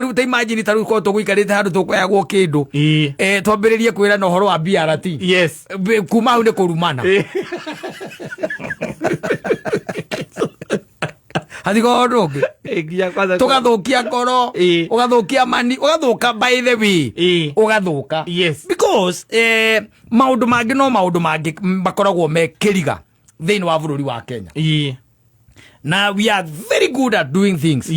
Tarĩu ta imagine, tarĩu korwo tũgũikarĩte handũ tũkũheagwo kĩndũ, twambĩrĩrie kwĩrana ũhoro wa BRT. Kuma hau nĩ kũrumana. Hatikorwo ũndũ ũngĩ. Nginya kwanza Tũgathũkia ngoro. Ũgathũkia mani, ũgathũka, by the way. Ũgathũka. Because maũndũ mangĩ, no maũndũ mangĩ makoragwo me kĩriga thĩinĩ wa bũrũri wa Kenya. Na we are very good at doing things.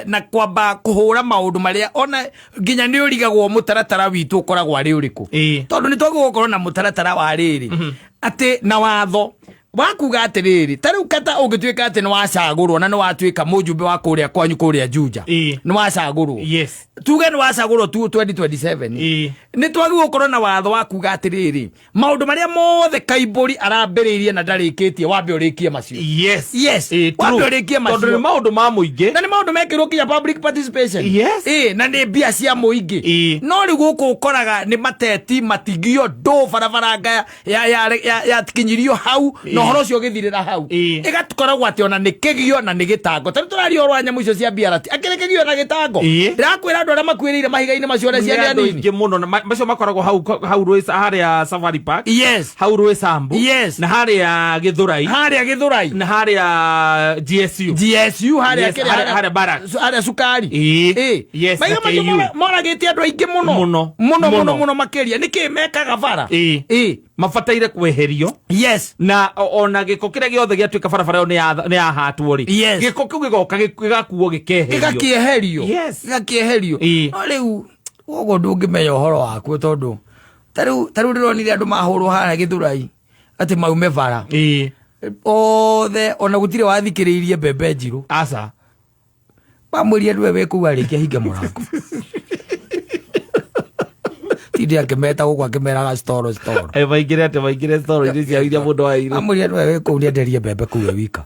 Na kwamba kũhũra maũndũ marĩa ona nginya nĩ ũrigagwo mũtaratara witũ ũkoragwo arĩ ũrĩkũ. Tondũ nĩ twagĩrĩirwo gũkorwo na mũtaratara wa rĩrĩ atĩ na watho wa kuga atĩrĩrĩ, ta rĩu kata ũngĩtuĩka atĩ nĩ wacagũrwo na nĩ watuĩka mũjumbe wa kũrĩa kwanyu kũrĩa Juja. Nĩ wacagũrwo. Tuge nĩ wacagũrwo tu 2027. Nĩ twagĩrĩirwo gũkorwo na watho wa kuga atĩrĩrĩ, maũndũ marĩa mothe Kaimbũri arambĩrĩirie na ndarĩkĩtie, wambe ũrĩkie macio. Yes. True. Wambe ũrĩkie macio. Tondũ nĩ maũndũ ma mũingĩ. Na nĩ maũndũ mekĩrwo nginya public participation. Na nĩ mbia cia mũingĩ. No rĩu gũkũ ũkoraga nĩ mateti matigio ndũ barabara nga yakinyirio hau na ũhoro ũcio ũgĩthirĩra hau. Ĩgakoragwo atĩ ona nĩ kĩgio na nĩ gĩtango. Tarĩu tũraria ũhoro wa nyamũ icio cia BRT, akĩrĩ kĩgio na gĩtango. Ndĩrakwĩra andũ arĩa makuĩrĩire mahiga-inĩ macio ũrĩa Nĩ ciarĩ andũ anini aingĩ mũno na macio makoragwo hau rũĩ harĩa Safari Park, hau rũĩ Sambu, na harĩa Gĩthũrai, harĩa Gĩthũrai, na harĩa GSU. GSU harĩa. Yes, harĩa barracks. Harĩa cukari. Yes, Mahiga na macio KU. moragĩte andũ aingĩ mũno. Mũno. Mũno mũno. Mũno. Mũno makĩria. Nĩkĩ mekaga bara? Mabataire kweherio. Na ona gĩko kĩrĩa gĩothe gĩatuĩka barabara ĩyo nĩ yahatwo rĩ, gĩko kĩu gĩgoka gĩgakuo gĩkeherio. Gĩgakĩeherio. Gĩgakĩeherio. No rĩu ũguo ndũngĩmenya ũhoro wakuo, tondũ tarĩu ndĩronire andũ mahũrwo harĩa Gĩthũrai atĩ maume bara othe, ona gũtirĩ wathikĩrĩirie mbembe njirũ. Aca. Bamwĩrire ndwe wĩ kũu, arĩkia hinge mũrango, tinde akĩmeta gũkũ akĩmeraga storo storo. Maingĩre atĩ maingĩre storo-inĩ ciao iria mũndũ aheirwo. Amwĩrire ndwe wĩ kũu, nĩenderie mbembe kũu e wika.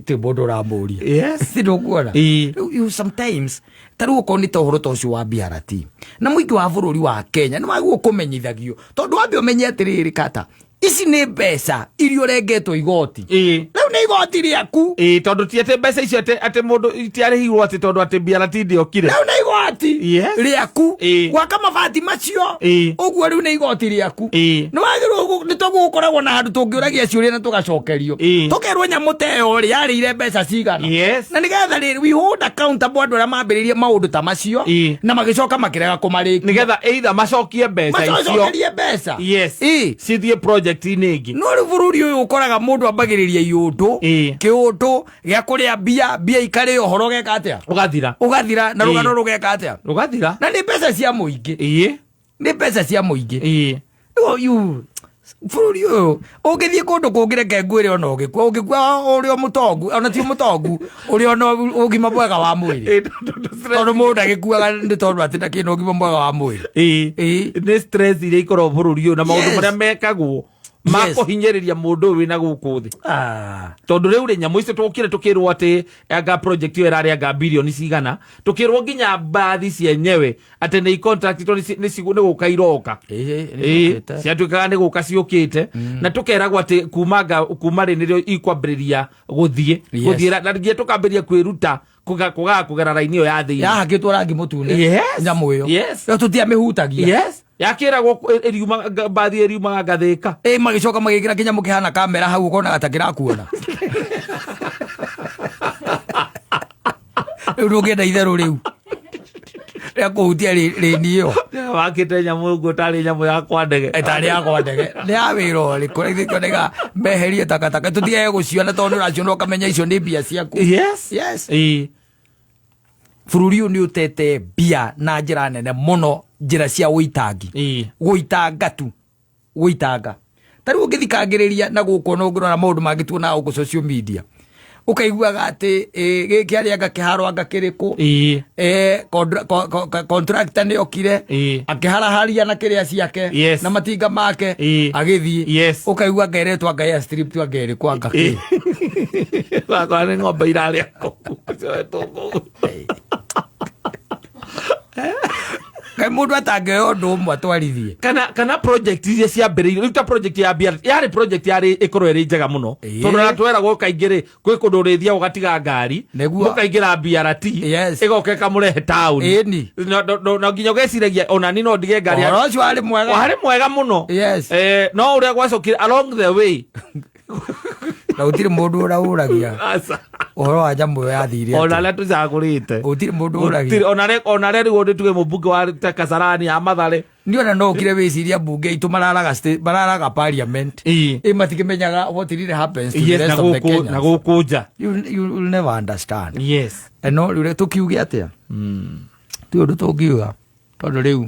Ti mũndũ ũramũria. Si ndũkuona? Rĩu you sometimes, ta rĩu okorwo nĩ ta ũhoro ta ũcio wa BRT na mũingĩ wa bũrũri wa Kenya, nĩ wagĩrĩirwo kũmenyithagio, tondũ wambe ũmenye atĩrĩrĩ, kata ici nĩ mbeca iria ũrengetwo igoti. Rĩu nĩ igoti rĩaku. Tondũ ti atĩ mbeca icio atĩ mũndũ itiarĩhirwo atĩ tondũ atĩ BRT ndĩokire. Rĩu nĩ igoti rĩaku. Gwaka mabati macio ũguo, rĩu nĩ igoti rĩaku. Nĩ wagĩrĩirwo nĩ tondũ gũkoragwo na handũ tũngĩũragia ciũria na tũgacokerio. Tũkerwo nyamũ ta ĩyo rĩ yarĩire mbeca cigana. Na nĩgetha rĩrĩ we hold accountable andũ arĩa mambĩrĩirie maũndũ ta macio na magĩcoka makĩrega kũmarĩkia. Nĩgetha either macokie mbeca icio. Macokerie mbeca. Cithiĩ project-inĩ ĩngĩ. No rĩu bũrũri ũyũ ũkoraga mũndũ ambagĩrĩria iũndũ kĩũndũ gĩa kũrĩa mbia, mbia ikarĩo, ũhoro ũgeka atĩa? Ũgathira. Ũgathira na rũgano rũgeka atĩa? Rũgathira. Na nĩ mbeca cia mũingĩ. Nĩ mbeca cia mũingĩ. Rĩu you bũrũri ũyũ ũngĩthiĩ kũndũ kũngĩ, reke ngwĩre, ona ũgĩkua ũngĩkua ũrĩ o mũtongu, ona ti mũtongu, ũrĩ ona ũgima mwega wa mwĩrĩ. Tondũ Tondũ mũndũ ndagĩkuaga nĩ tondũ atĩ ndakĩrĩ na ũgima mwega wa mwĩrĩ. Nĩ stress iria ikoragwo bũrũri ũyũ na maũndũ marĩa mekagwo ma kũhinyĩrĩria mũndũ ũyũ wĩna gũkũ thĩ. Tondũ rĩu rĩ, nyamũ icio tũkire tũkĩrwo atĩ anga project ĩyo ĩrarĩ anga bilioni cigana, tũkĩrwo nginya mbathi cienyewe atĩ nĩ contract tondũ nĩ gũka iroka. Ĩĩ, nĩ Ciatuĩkaga nĩ gũka ciũkĩte na tũkeragwo atĩ kuma rĩ nĩrĩo ikwambĩrĩria gũthiĩ. Gũthiĩ na nginya tũkambĩrĩria kwĩruta kũgaa kũgera raini ĩyo ya thĩinĩ. Yahakĩtwo rangi mũtune. Nyamũ ĩyo. No tũtiamĩhutagia. Yes, yakĩragwo ĩriumaga mbathi ĩriumaga ngathĩka. Ĩ, magĩcoka magĩkĩra kĩnyamũ kĩhana kamera hau, ũkonaga ta kĩrakuona. Rĩu ndũngĩenda itherũ rĩu rĩa kũhutia rĩni ĩyo. Wakĩte nyamũ ũguo tarĩ nyamũ ya kwa ndege. Tarĩ yakwa ndege nĩ ya wĩra ũrĩkũ? Rĩu meherie takataka tũtigage gũciona, tondũ nĩ ũraciona ũkamenya icio nĩ mbia ciaku. Bũrũri ũyũ nĩ ũtete mbia na njĩra nene mũno, njĩra cia ũitangi. Gũitanga tu, gũitanga. Ta rĩu ũngĩthikangĩrĩria na gũkũ, ona ũngĩrora maũndũ mangĩ tuonaga gũkũ social media, ũkaiguaga atĩ gĩkĩ arĩ anga kĩharo anga kĩrĩkũ. Contractor nĩ okire, akĩharaharia na kĩrĩa ciake na matinga make, agĩthiĩ. Ũkaigua ngeretwo anga ya strip tu anga ĩrĩkũ anga kĩ. Wakwa nĩ ng'ombe irarĩa kũu cioetwo kũu. Kaĩ Kaĩ mũndũ atangĩoya ũndũ ũmwe atwarithie? Kana project iria ciambĩrĩirio rĩu ta project ya BRT yarĩ project yarĩ ĩkorwo ĩrĩ njega mũno, tondũ na tweragwo kaingĩ rĩ, kwĩ kũndũ ũrĩthiaga ũgatiga ngari, mũkaingĩra BRT, ĩgoka ĩkamũrehe taũni. Na nginya ũgeciragia ona ni no ndige ngari. Ũhoro ũcio warĩ mwega. Warĩ mwega mũno. No ũrĩa gwacokire along the way, Na gũtirĩ mũndũ ũraũragia Aca. ũhoro wa nyamũ ĩyo yathire Ona atĩa. arĩa tũcagũrĩte. Gũtirĩ mũndũ Gũtirĩ- ũragia. Ona arĩa rĩu tuge mũmbunge wa ta Kasarani ya Mathare. Niĩ ona no ũkire wĩciria mbunge itũ mararaga mararaga parliament, ĩ matikĩmenyaga what really happens to the Na rest of the gũkũ na Kenyans. gũkũ nja. You will never understand. No rĩu tũkiuge atĩa? Ti ũndũ tũngiuga, tondũ rĩu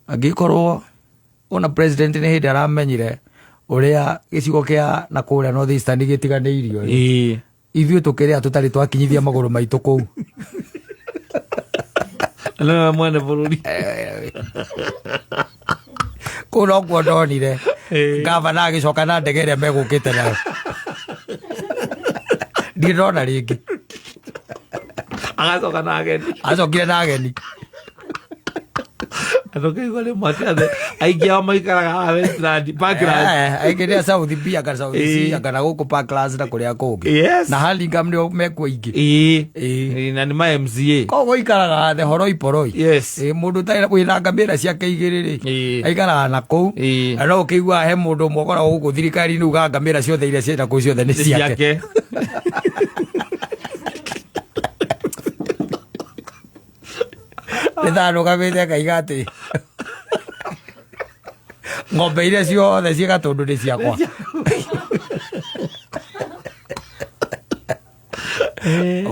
angĩkorwo ona president nĩ hĩndĩ aramenyire ũrĩa gĩcigo kĩa na kũrĩa North Eastern gĩtiganĩirio rĩ, ithuĩ tũkĩrĩa tũtarĩ twakinyithia magũrũ maitũ kũu. Nĩwe mwene bũrũri. Kũu nokuo ndonire gavana agĩcoka na ndege ĩrĩa megũkĩte nayo, ndirĩ ndona rĩngĩ. Agacoka na ageni. Acokire na ageni. Andũ kaigua rĩmwe atĩ athe aingĩ ao maikaraga haha Westland Parklands. Aingĩ nĩ a South B anga South C anga na gũkũ Parklands na kũrĩa kũngĩ. Na Hurlingham nĩo mekuo aingĩ. Na nĩ ma MCA. Koguo ikaraga the horoi poroi. Mũndũ ũtarĩ wĩna ngamĩra ciake igĩrĩ rĩ, aikaraga na kũu. Na no ũkĩiguaga he mũndũ ũmwe ũkoragwo gũkũ thirikari-inĩ ugaga ngamĩra ciothe iria ciĩ na kũu ciothe nĩ ciake. Ciake. Nĩ thanũgamĩte akaiga atĩ ng'ombe iria ciothe ciĩ Gatũndũ nĩ ciakwa.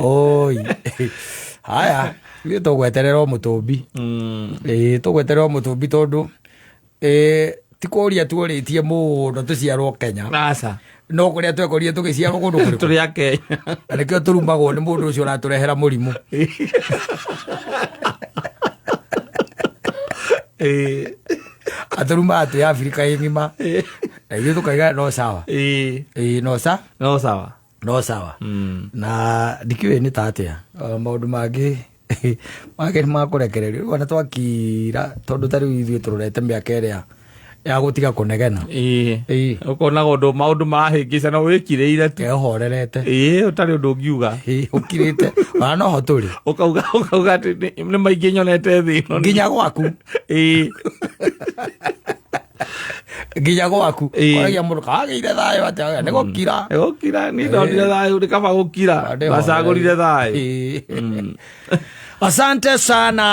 Oi, haya, ithuĩ tũgweterera o mũtũmbi. Ĩĩ, tũgweterera o mũtũmbi, tondũ ti kũria tuorĩtie mũno tũciarwo Kenya. Aca. No kũrĩa twekorire tũgĩciarwo kũndũ kũrĩkũ? Tũrĩ a Kenya. Na nĩkĩo tũrumagwo nĩ mũndũ ũcio ũratũrehera mũrimũ. Atũrumaga twĩ Afrika ĩ ng'ima, na ithuĩ tũkaiga no sawa. Ĩĩ, no sa No sawa. No sawa. Na ndikĩũĩ nĩ ta atĩa. Maũndũ mangĩ mangĩ nĩ makũrekererio. Rĩu ona twakira, tondũ ta rĩu ithuĩ tũrorete mĩaka ĩrĩa ya gũtiga kũnegena. Ũkonaga ũndũ maũndũ marahĩngĩca no wĩkirĩire tu. Ehorerete. Ũtarĩ ũndũ ũngiuga. Ũkirĩte ona noho tũrĩ. Ũkauga atĩ nĩ maingĩ nyonete thĩ ĩno. Nginya gwaku. Nginya gwaku. Oragia mũndũ kagĩire thayũ atĩa, nĩ gũkira. Nĩ gũkira, niĩ ndonire thayũ, nĩ kaba gũkira. Ndacagũrire thayũ. Asante sana.